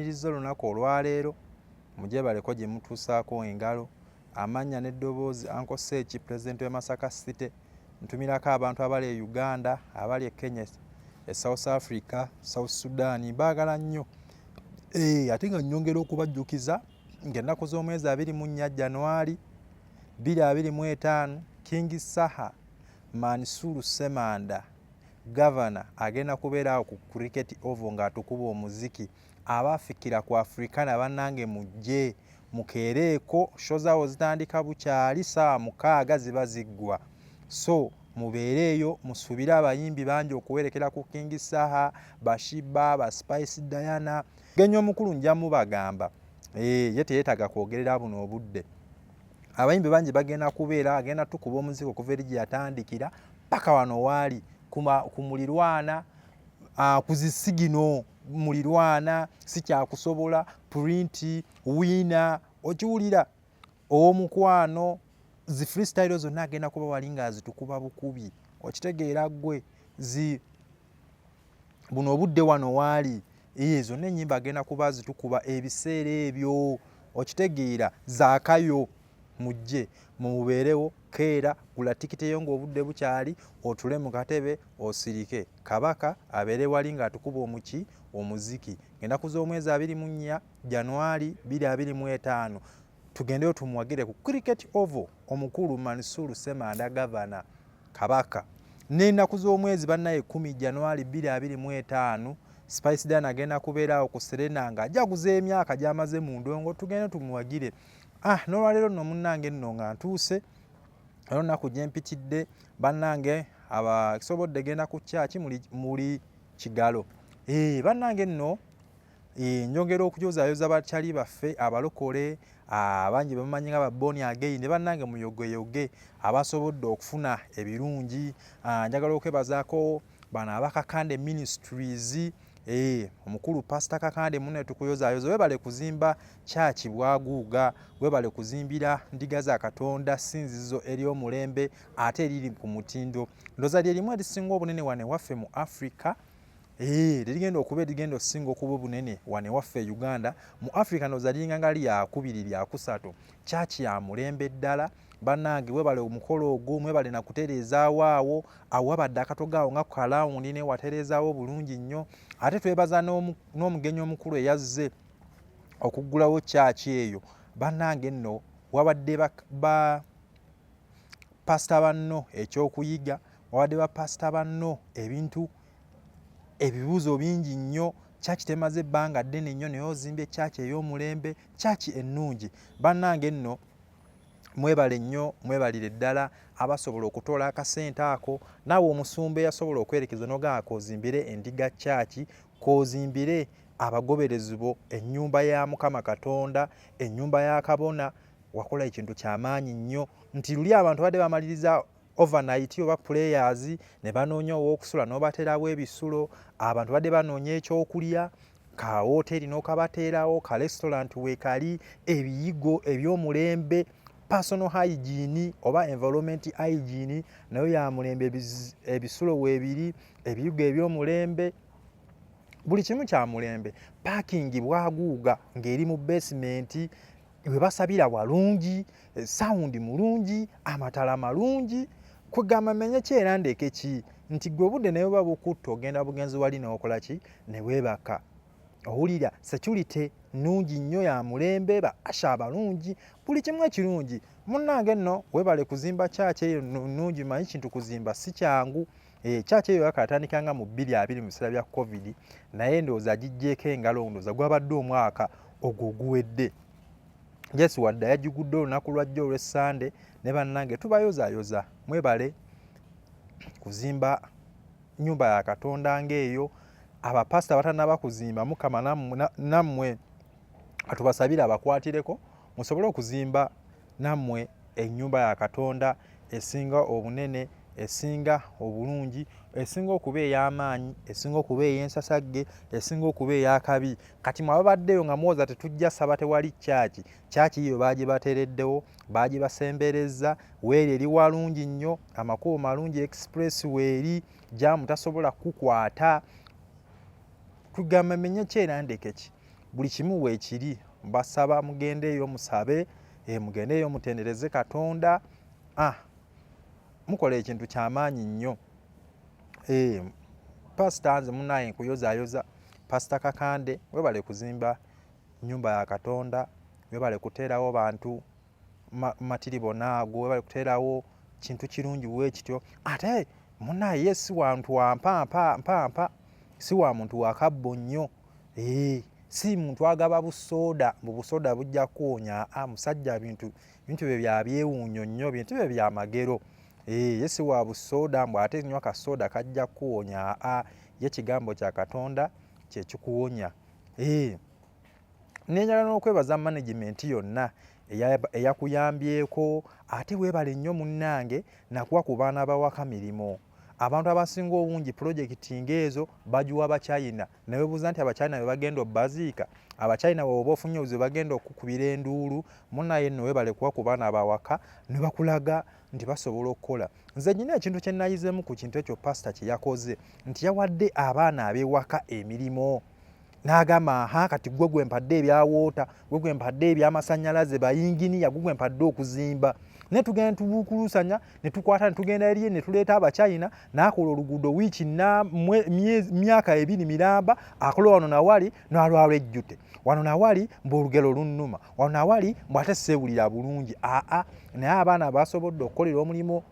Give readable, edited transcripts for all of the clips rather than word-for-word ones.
Mbaniriza olunaku olwaleero, mugyebaleko gye mutuusaako engalo. Amannya n'eddoboozi Uncle Seeki, pulezidenti w'e Masaka City. Ntumirako abantu abali e Uganda, abali e Kenya, e South Africa, South Sudan, mbaagala nnyo. Eh, ate nga nnyongera okubajjukiza ng'ennaku z'omwezi 24 January 2025 King Saha Mansur Ssemanda Gavana agenda kubeera awo ku Cricket Oval ng'atukuba omuziki. Abaafikira ku Africana bannange mujje mukeereeko, sho zaawo zitandika bukyali ssaawa 6 ziba ziggwa. So mubeereeyo musuubire abayimbi bangi okuwerekera ku King Saha, ba Sheebah, ba Spice Diana. Omugenyi omukulu nja mubagamba, eh, ye teyeetaaga kwogerera buno obudde. Abayimbi bangi bagenda kubeera, agenda tukuba omuziki okuva eri gye yatandikira paka wano waali ku mulirwana, ku zisigino mulirwana, sikyakusobola, purinti, wiina, okiwulira, ow'omukwano, zi freestyle zonna agenda kuba wali ng'azitukuba bukubi, okitegeera ggwe zi buno obudde wano waali ee zonna ennyimba agenda kuba azitukuba ebiseera ebyo, okitegeera, zaakayo mujje mumubeerewo, keera gula tikiti yo ng'obudde bukyali, otule mu katebe osirike, Kabaka abeere wali ng'atukuba omuki omuziki. Ennaku z'omwezi 24 January 2025 tugendeyo tumuwagire ku Cricket Oval omukulu Mansur Ssemanda Gavana Kabaka. N'ennaku z'omwezi bannaye 10 January 2025 Spice Diana agenda kubeera awo ku Serena ng'ajaguza emyaka gy'amaze mu ndongo, tugende tumuwagire. Ah, n'olwaleero nno munnange nno nga ntuuse era olunaku gye mpitidde bannange abasobodde genda ku kyaki muli, muli kigalo. Eh, bannange nno eh, njongera okujozaayoza bakyali baffe abalokole abangi bamanyi nga ba born again bannange muyogeyoge abasobodde okufuna ebirungi. Ah, njagala okwebazaako bano aba Kakande Ministries, eh, omukulu Pastor Kakande munne tukuyozayoza, webale kuzimba kyaki bwaguuga, webale kuzimbira ndiga za Katonda sinzizo ery'omulembe ate eriri ku mutindo. Ndoza lye limu erisinga obunene wano ewaffe mu Africa. Eh, lirigenda okuba erigenda okusinga okuba obunene wano ewaffe e Uganda. Mu Africa ndoza liringa nga lyakubiri lyakusatu. Kyaki ya mulembe ddala. Bannange webale omukolo ogwo, mwebale na kutereezaawo awo awabadde akatogo awo nga kalawundi naye watereezaawo bulungi nnyo. Ate twebaza n'omugenyi omukulu eyazze okuggulawo kyaki eyo. Bannange nno wabadde ba pasita banno ekyokuyiga, wabadde ba pasita banno ebintu ebibuuzo bingi nnyo. Kyaki temaze ebbanga ddene nnyo naye ozimbye kyaki ey'omulembe, kyaki ennungi. Bannange nno mwebale nnyo, mwebalire ddala abasobola okutoola akasente ako. Naawe omusumba eyasobola okwerekeza n'ogamba k'ozimbire endiga kyaki, k'ozimbire abagoberezi bo ennyumba ya Mukama Katonda, ennyumba ya kabona, wakola ekintu kya maanyi nnyo nti luli abantu badde bamaliriza overnight oba prayers ne banoonya ow'okusula n'obateerawo ebisulo, abantu badde banoonya ekyokulya ka woteeri n'okabateerawo, ka restaurant weekali, ebiyigo eby'omulembe, personal hygiene oba environment hygiene nayo ya mulembe, ebisulo weebiri, ebiyigo eby'omulembe, buli kimu kya mulembe. Parking bwaguuga ng'eri mu basement, we basabira walungi, sound mulungi, amatala malungi. Kwegamba menye ki era ndeke ki nti gwe obudde naye buba bukutta ogenda bugenzi wali n'okola ki ne weebaka. Owulira security nnungi nnyo ya mulembe, ba asha abalungi, buli kimu ekirungi. Munnange nno weebale kuzimba kyaki eyo nnungi, manyi kintu kuzimba si kyangu. Eh, kyaki eyo yakatandika nga mu 2020 mu biseera bya covid, naye ndowooza agiggyeeko engalo, ndowooza gwabadde omwaka ogwo oguwedde. Yes, wadde yagigudde olunaku lwajjo olw'Essande, ne bannange tubayozaayoza mwebale kuzimba nnyumba ya Katonda ng'eyo. Abapasita batannaba kuzimba, Mukama nammwe atubasabire abakwatireko musobole okuzimba nammwe ennyumba ya Katonda esinga obunene, esinga obulungi, esinga okuba ey'amaanyi, esinga okuba ey'ensasagge, esinga okuba ey'akabi. Kati mwe ababaddeyo nga muwoza tetujja saba tewali kyaki, kyaki yiyo baagibateereddewo, baagibasemberezza, weeri eri walungi nnyo, amakubo malungi, express weeri, jaamu tasobola kukukwata. Kugamba menye ki era ndeke ki? Buli kimu weekiri. Mbasaba mugendeeyo musabe, mugendeeyo mutendereze Katonda. Ah, mukola ekintu kyamaanyi nnyo. Pasita nze munaye nkuyozayoza. Pasita Kakande, webale kuzimba nyumba ya Katonda, webale kuteerawo bantu matiribona ago, webale kuteerawo kintu kirungi weekityo. Ate munaye ye si wantu wa mpampa mpampa, si wa muntu wa kabbo nnyo. Si muntu agaba busooda mbu busooda bujja kuwonya. Ah, musajja bintu bye bya byewuunyo nnyo, bintu bye bya magero. Ye si wa busooda mbu ate nywa kasooda kajja kuwonya. Ah, ye kigambo kya Katonda kye kikuwonya. Nenjagala n'okwebaza management yonna eyakuyambyeko. Ate weebale nnyo munnange nakuwa ku baana bawaka mirimu. Abantu abasinga obungi pulojekiti ng'ezo bagiwa Abachina, ne weebuuza nti Abachina be bagenda obbaziika? Abachina bw'oba ofunye obuzibu bagenda okukubira enduulu. Munnaye nno weebale kuwa ku baana bawaka ne bakulaga nti basobola okukola. Nze nnina ekintu kye nayizeemu ku kintu ekyo pasita kye yakoze, nti yawadde abaana ab'ewaka emirimu. N'agamba, aha, kati gwe gwe mpadde ebya woota, gwe gwe mpadde eby'amasannyalaze, bayinginiya, gwe gwe mpadde okuzimba. Naye tugenda tubuukulusanya ne tukwata ne tugenda eri ne tuleeta Abachina, n'akola oluguudo wiiki myaka 2 miramba, akola wano nawali n'alwala ejjute, wano nawali mbu olugero lunnuma, wano nawali mbu ate seewulira bulungi. Aa, naye abaana basobodde okukolera omulimu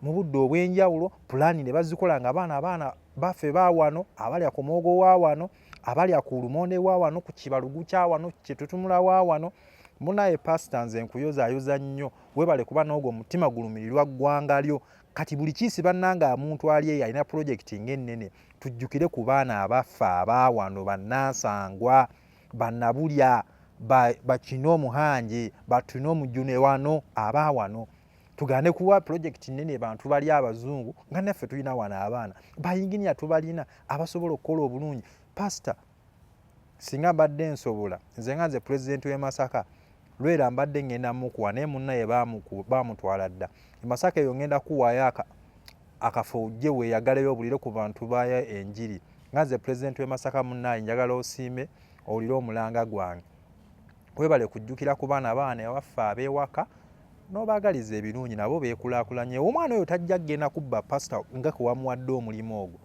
mu budde obw'enjawulo, pulaani ne bazikola nga abaana baffe ba wano, abalya ku muwogo wa wano, abalya ku lumonde wa wano, ku kibalugu kya wano, kyetutumula wa wano. Munaye pasita nze nkuyozaayoza nnyo, weebale kuba n'ogwo omutima gulumirirwa ggwanga lyo. Kati buli kiisi bannange omuntu ali eyo alina pulojekiti ng'ennene, tujjukire ku baana abaffe aba wano, bannansangwa, bannabulya, bakina omuhangi, batuna omujune wano, aba wano. Tugaane kuwa pulojekiti nnene bantu bali abazungu, nga naffe tulina wano abaana bayinginiya tubalina abasobola okukola obulungi. Pasita, singa mbadde nsobola, nze nga nze pulezidenti w'e Masaka, Lwera mbadde ngenda mukuwa, naye munnaye baamutwala dda. E Masaka eyo ngenda kuwaayo akafo ojje weeyagaleyo obulire ku bantu baayo enjiri. Nga nze pulezidenti w'e Masaka munnaye, njagala osiime owulire omulanga gwange. Weebale kujjukira ku baana baana ewaffe ab'ewaka n'obaagaliza ebirungi nabo beekulaakulanye. Omwana oyo tajja kugenda kubba pasita nga kwe wamuwadde omulimu ogwo.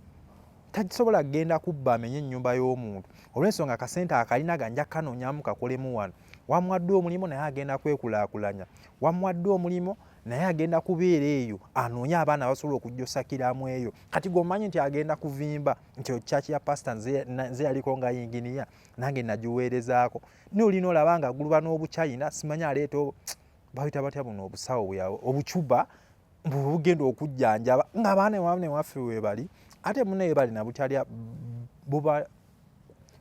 Tasobola kugenda kubba amenye ennyumba y'omuntu olw'ensonga akasente akalina ganja kanoonyamu kakolemu wano. Wamuwadde omulimu naye agenda kwekulaakulanya. Wamuwadde omulimu naye agenda kubeera eyo anoonye abaana abasobola okujja osakiramu eyo. Kati gw'omanyi nti agenda kuvimba nti kyaki ya pasita nze yaliko nga yinginiya nange nagiweerezaako. Naye olina olaba nga aguluba n'obuchina, simanyi aleeta bayita batya buno obusawo obucuba bugenda okujjanjaba ng'abaana ewaabwe waffe weebali, ate munne weebali nabutalya buba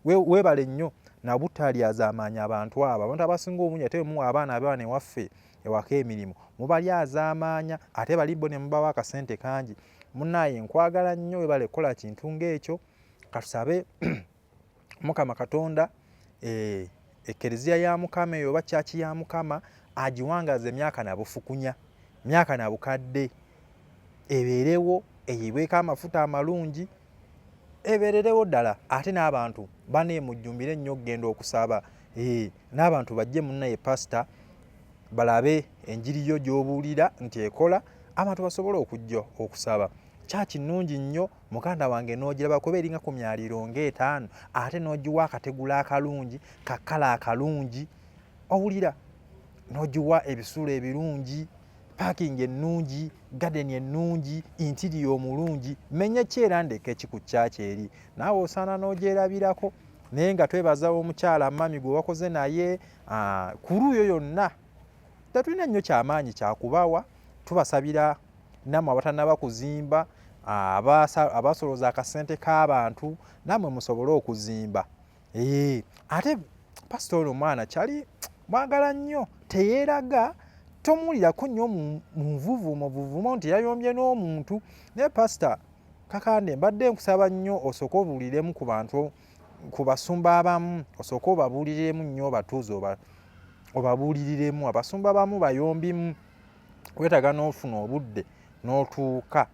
weebale nnyo nabutalyazaamaanya abantu abo. Abantu abasinga obungi ate muwa abaana abaana ewaffe ewaka emirimu mubalyazaamaanya, ate bali bo ne mubawa akasente kangi. Munnaaye nkwagala nnyo, weebale kukola kintu ng'ekyo. Katusabe Mukama Katonda ekkereziya ya Mukama eyo oba kyaki ya Mukama agiwangaaze emyaka na bufukunya, myaka na bukadde, ebeerewo eyibweko amafuta amalungi, ebeererewo ddala. Ate n'abantu baneemujjumbire nnyo okugenda okusaba, n'abantu bajje munnaye pasita balabe enjiri yo gy'obuulira nti ekola, abantu basobole okujja okusaba. Kyaki nnungi nnyo muganda wange n'ogiraba kuba eringa ku myaliiro ng'etaano, ate n'ogiwa akategula akalungi, kakkala akalungi, owulira n'ogiwa ebisulo ebirungi, paakingi ennungi, gadeni ennungi, intiriyo omulungi. Mmenye ki era ndeke ki ku kyaki eri? Naawe osaana n'ogyerabirako. Naye nga twebaza omukyala mami gwe wakoze naye ku luuyo yonna. Tetulina nnyo kyamaanyi kyakubawa, tubasabira nammwe abatannaba kuzimba, abasolooza akasente k'abantu, nammwe musobole okuzimba. Ate pasita ono omwana kyali mwagala nnyo, teyeeraga, tomuwulirako nnyo mu nvuvumo vuvumo nti yayombye n'omuntu. Naye pasita Kakande mbadde nkusaba nnyo osooke obuuliremu ku bantu, ku basumba abamu, osooke obabuuliremu nnyo, obatuuze obabuuliriremu. Abasumba abamu bayombimu, weetaaga n'ofuna obudde n'otuuka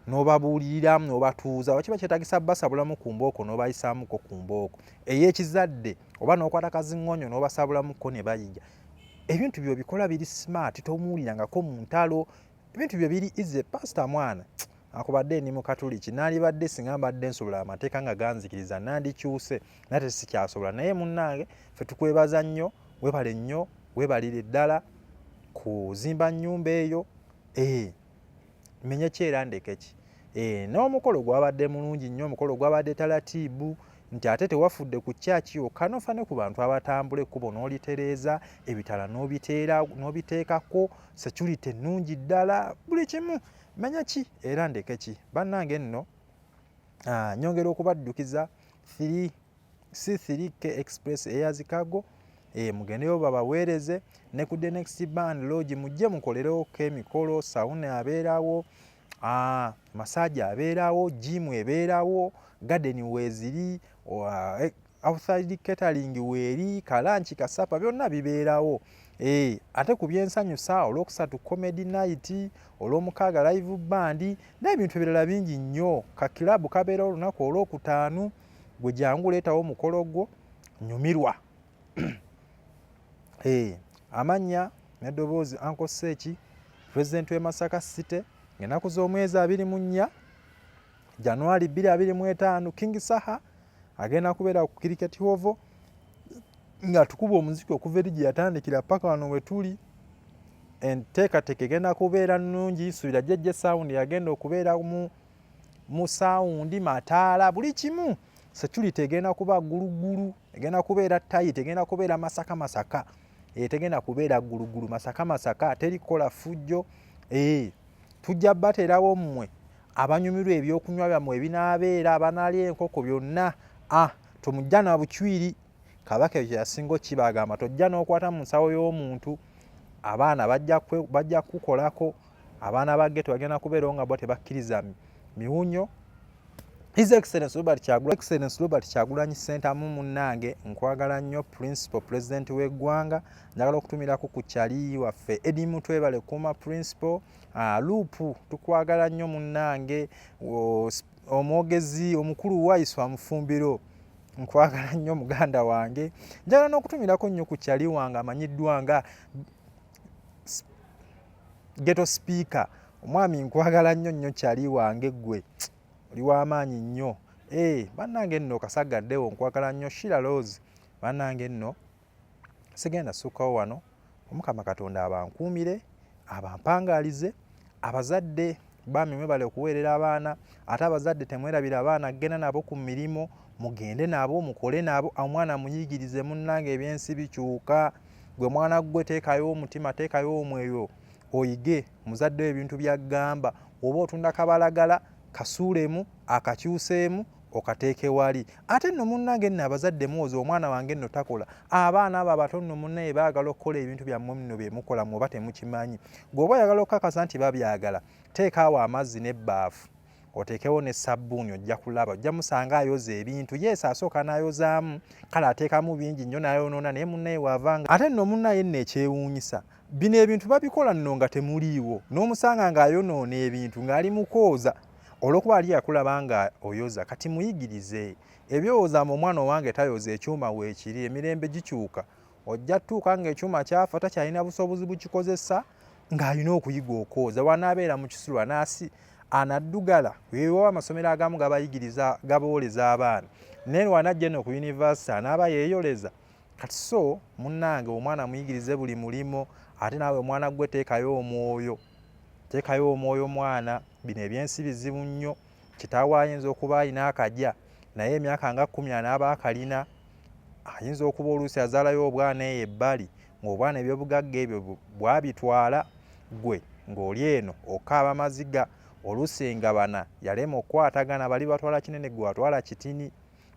N'obabuuliriramu n'obatuuza, oba kiba kyetaagisa basabulamu ku mbooko n'obayisaamuko ku mbooko ey'ekizadde, oba n'okwata kaziŋŋonyo n'obasabulamuko ne bayiga. Ebintu byo bikola biri smart, tomuwulirangako mu ntalo, ebintu byo biri easy. Pasita mwana akubadde ndi mukatuliki, nandibadde singa mbadde nsobola amateeka nga ganzikiriza nandikyuse, naye tesikyasobola. Naye munnange, ffe tukwebaza nnyo, webale nnyo, webalire ddala kuzimba nnyumba eyo. Menye ki era ndeke ki? N'omukolo gwabadde mulungi nnyo, omukolo gwabadde talatiibu, nti ate tewafudde ku kyaki yokka, nofa ne ku bantu abatambula ekkubo n'olitereeza, ebitala n'obiteera n'obiteekako security ennungi ddala, buli kimu. Menya ki era ndeke ki? Bannange nno, nyongera okubaddukiza 3 C3K Express Airs Cargo, mugendeyo babaweereze ne ku The Next Band Lodge, mujje mukolerewoko emikolo. Sauna abeerawo, massage abeerawo, gym ebeerawo, garden weeziri, outside catering weeri, ka lunch, ka supper, byonna bibeerawo. Ate ku byensanyusa, Olwokusatu comedy night, Olwomukaaga live band n'ebintu ebirala bingi nnyo. Ka club kabeerawo olunaku Olwokutaano. Gwe jangu leetawo omukolo gwo, nyumirwa. Amannya n'eddoboozi, Uncle Seeki, pulezidenti w'e Masaka City. Ng'ennaku z'omwezi 24 January 2025, King Saha agenda kubeera ku Cricket Oval nga tukuba omuziki okuva eri gye yatandikira paka wano we tuli. Enteekateeka egenda kubeera nnungi. Nsuubira JJ Sound yagenda okubeera mu sound, mataala, buli kimu. Security egenda kuba gulugulu, egenda kubeera tight, egenda kubeera Masaka Masaka, tegenda kubeera gulugulu, Masaka Masaka, teri kukola ffujjo. Tujja bateerawo mmwe abanyumirwa ebyokunywa byammwe ebinaabeera, abanaalya enkoko, byonna. Tomujja na bucwiri. Kabaka ekyo yasinga okibagamba, tojja n'okwata mu nsawo y'omuntu, abaana bajja kukukolako. Abaana ba ghetto bagenda kubeerawo nga bo tebakkiriza miwunyo. His Excellence Robert Kyagulanyi, Excellence Robert Kyagulanyi Ssentamu, munnange nkwagala nnyo, principal president w'eggwanga. Njagala okutumirako ku kyali waffe Eddie Mutwebale Kuuma principal Luupu, tukwagala nnyo munnange. Omwogezi omukulu Waiswa Mufumbiro, nkwagala nnyo muganda wange. Njagala n'okutumirako nnyo ku kyali wange amanyiddwa nga ghetto speaker. Omwami nkwagala nnyo nnyo, kyali wange, ggwe oli w'amaanyi nnyo. Bannange nno, kasagaddewo, nkwagala nnyo. Shira Rose, bannange nno, sigenda sukkawo wano. Omukama Katonda abankuumire, abampangaalize. Abazadde baami, mwebale okuweerera abaana. Ate abazadde temwerabira abaana genda nabo ku mirimu, mugende nabo, mukole nabo, omwana muyigirize. Munnange, ebyensi bikyuka. Gwe mwana gwe, teekayo omutima, teekayo omwoyo, oyige muzadde ebintu byagamba. Oba otunda kabalagala, kasuulemu, akakyuseemu, okateeke wali. Ate nno munnange nno, abazadde muwoza omwana wange nno takola. Abaana abo abato nno munnaye baagala okukola ebintu byammwe nno byemukola mwe, oba temukimanyi. Gwe oba oyagala okukakasa nti babyagala, teekaawo amazzi n'ebbaafu, oteekewo ne sabbuuni, ojja kulaba, ojja musanga ayoza ebintu. Yes, asooka n'ayozaamu, kale ateekamu bingi nnyo n'ayonoona, naye munnaye waavanga. Ate nno munnaye nno, ekyewuunyisa, bino ebintu babikola nno nga temuliiwo, n'omusanga ng'ayonoona ebintu ng'ali mu kwoza olw'okuba ali yakulaba nga oyoza. Kati muyigirize ebyowoza mu omwana owange tayoza, ekyuma weekiri. Emirembe gikyuka, ojja tuuka ng'ekyuma kyafa, takyalina busobozi bukikozesa, ng'alina okuyiga okwoza. Wanaabeera mu kisulo anaasi anaddugala, weewawo amasomero agamu gabayigiriza, gabooleza abaana, naye wanajja eno ku yunivasite anaaba yeeyoleza. Kati so munnange, omwana muyigirize buli mulimo. Ate naawe omwana gwe, teekayo omwoyo, teekayo omwoyo mwana. Bino ebyensi bizibu nnyo. Kitaawe ayinza okuba alina akajja, naye emyaka nga 10 anaaba akalina, ayinza okuba oluusi azaalayo obwana eyo ebbali, ng'obwana ebyobugagga ebyo bwabitwala, ggwe ng'oli eno okaaba maziga. Oluusi engabana yalema okukwatagana, bali batwala kinene, gwe watwala kitini.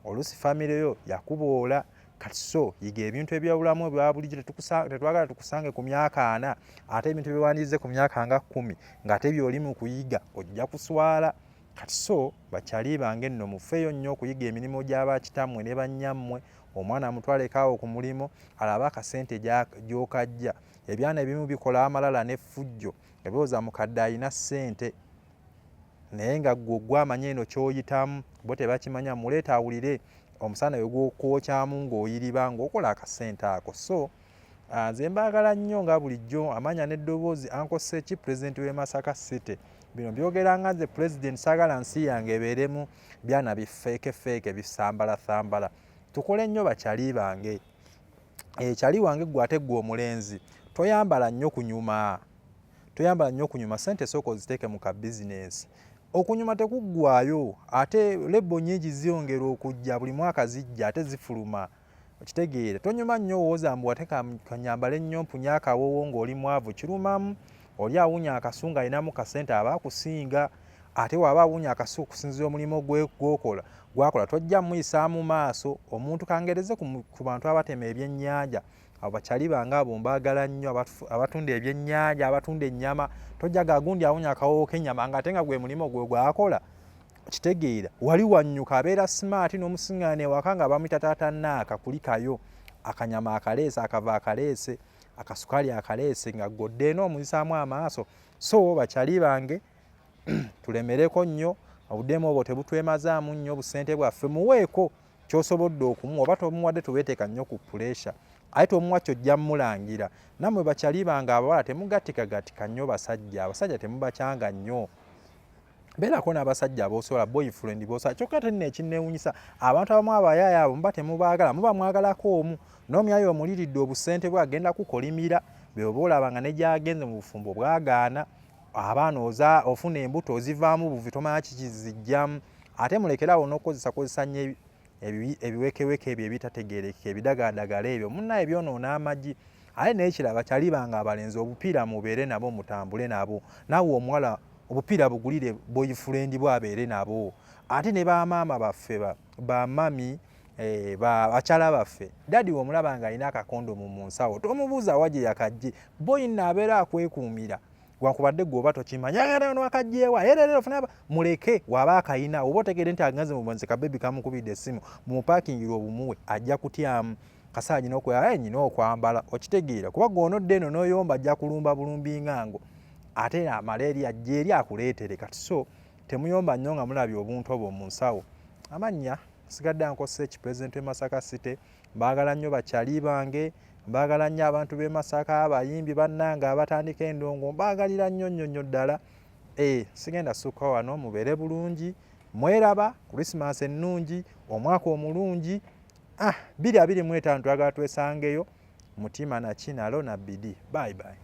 Oluusi famire yo yakuboola. Kati so yiga ebintu ebyobulamu ebya bulijjo. Tetwagala tukusange ku myaka 40 ate ebintu byewandiize ku myaka nga 10 ng'ate byoli mu kuyiga, ojja kuswala. Kati so bakyali bange nno, mufeeyo nnyo okuyiga emirimu gy'abakitammwe ne bannyammwe. Omwana mutwaleko awo ku mulimu, alabe akasente gy'okajja. Ebyana ebimu bikola amalala n'effujjo nga birowooza mukadde alina ssente. Naye nga ggwe ogwamanya eno ky'oyitamu, bo tebakimanya. Muleete awulire omusana we gukwokyamu ng'oyiriba ng'okola akasente ako. So nze mbaagala nnyo nga bulijjo. Amanya n'eddoboozi, Uncle Seki, pulezidenti w'e Masaka City. Bino byogera nga nze pulezidenti, saagala nsi yange ebeeremu byana bifeekefeeke bisambalathambala. Tukole nnyo, bakyali bange. Ekyali wange ggwe, ate ggwe omulenzi toyambala nnyo kunyuma, toyambala nnyo kunyuma. Sente sooka oziteeke mu ka bizinensi. Okunyuma tekuggwayo, ate label nnyingi ziyongera okujja buli mwaka, zijja ate zifuluma, okitegeera? Tonyuma nnyo owooza mbu ate kanyambale nnyo mpunye akawoowo. Ng'oli mwavu kirumamu. Oli awunya akasu ng'alinamu kasente aba akusinga, ate waba awunya akasu okusinziira omulimu gwokola gwakola, tojja muyisaamu maaso. Omuntu kangereze ku bantu abatema ebyennyanja, abo bakyali bange abo mbaagala nnyo, abatunda ebyennyanja, abatunda ennyama. Tojja gagundi awunya akawoowo k'ennyama ng'ate nga gwe mulimu gwe gwakola, kitegeera? Wali wannyuka abeera smart n'omusiŋŋaana ewaka nga bamuyita taata naaka, kulikayo akanyama akaleese, akava akaleese, akasukaali akaleese, nga godde eno omuyisaamu amaaso. So bakyali bange, tulemereko nnyo obudeemu obwo, tebutwemazaamu nnyo busente bwaffe. Muweeko kyosobodde okumuwa, oba tomuwadde tobeeteeka nnyo ku pressure, ate tomuwa kyojja mulangira. Nammwe bakyali bange abawala, temugattikagatika nnyo basajja. Abasajja temubakyanga nnyo. Beerako n'abasajja abosobola, boyfriend bosobola. Kyokka ate nno ekinneewunyisa, abantu abamu abayaaya abo muba temubaagala, muba mwagalako omu n'omyayo omuliridde obusente bwe, agenda kukolimira. Bweoba olaba nga ne gy'agenze mu bufumbo bwagaana, abaana oza ofuna embuto ozivaamu buvi, tomanya kikizijjamu. Ate mulekerawo n'okukozesa kozesa nnyo ebiwekeweke ebyo ebitategeerekeka, ebidagaladagala ebyo, munnaye byonoona amagi. Ate n'ekirala, bakyali bange abalenzi, obupiira mubeere nabo, mutambule nabo. Naawe omuwala, obupiira bugulire boyfriend bwo abeere nabo. Ate ne bamaama baffe, bamami, bakyala baffe, daddy womulaba nga alina akakondomu mu nsawo, tomubuuza wa gye yakajje. Boyi nno abeera akwekuumira, wankubadde gwe oba tokimanya akajjeewa era ofuna. Muleke waba akayina, oba otegere nti agenze mu bwenzi, kabebi kamukubidde essimu, mumupakingire obumuwe, ajja kutyamu kasaa nyina okwe nyina okwambala, okitegeera? Kuba gw'onodda eno n'oyomba, ajja kulumba bulumbi ngango, ate amala eri ajja eri akuleetere. Kati so temuyomba nnyo nga mulabye obuntu obwo mu nsawo. Amannya sigadde Uncle Seki, pulezidenti w'e Masaka City. Mbaagala nnyo bakyali bange, mbaagala nnyo abantu b'e Masaka, abayimbi bannange abatandika endongo, mbaagalira nnyo nnyo nnyo ddala. Sigenda sukka wano, mubeere bulungi, mweraba Christmas ennungi, omwaka omulungi 2025, twagala twesangeyo mutima naki nalo na bidi. Bye bye.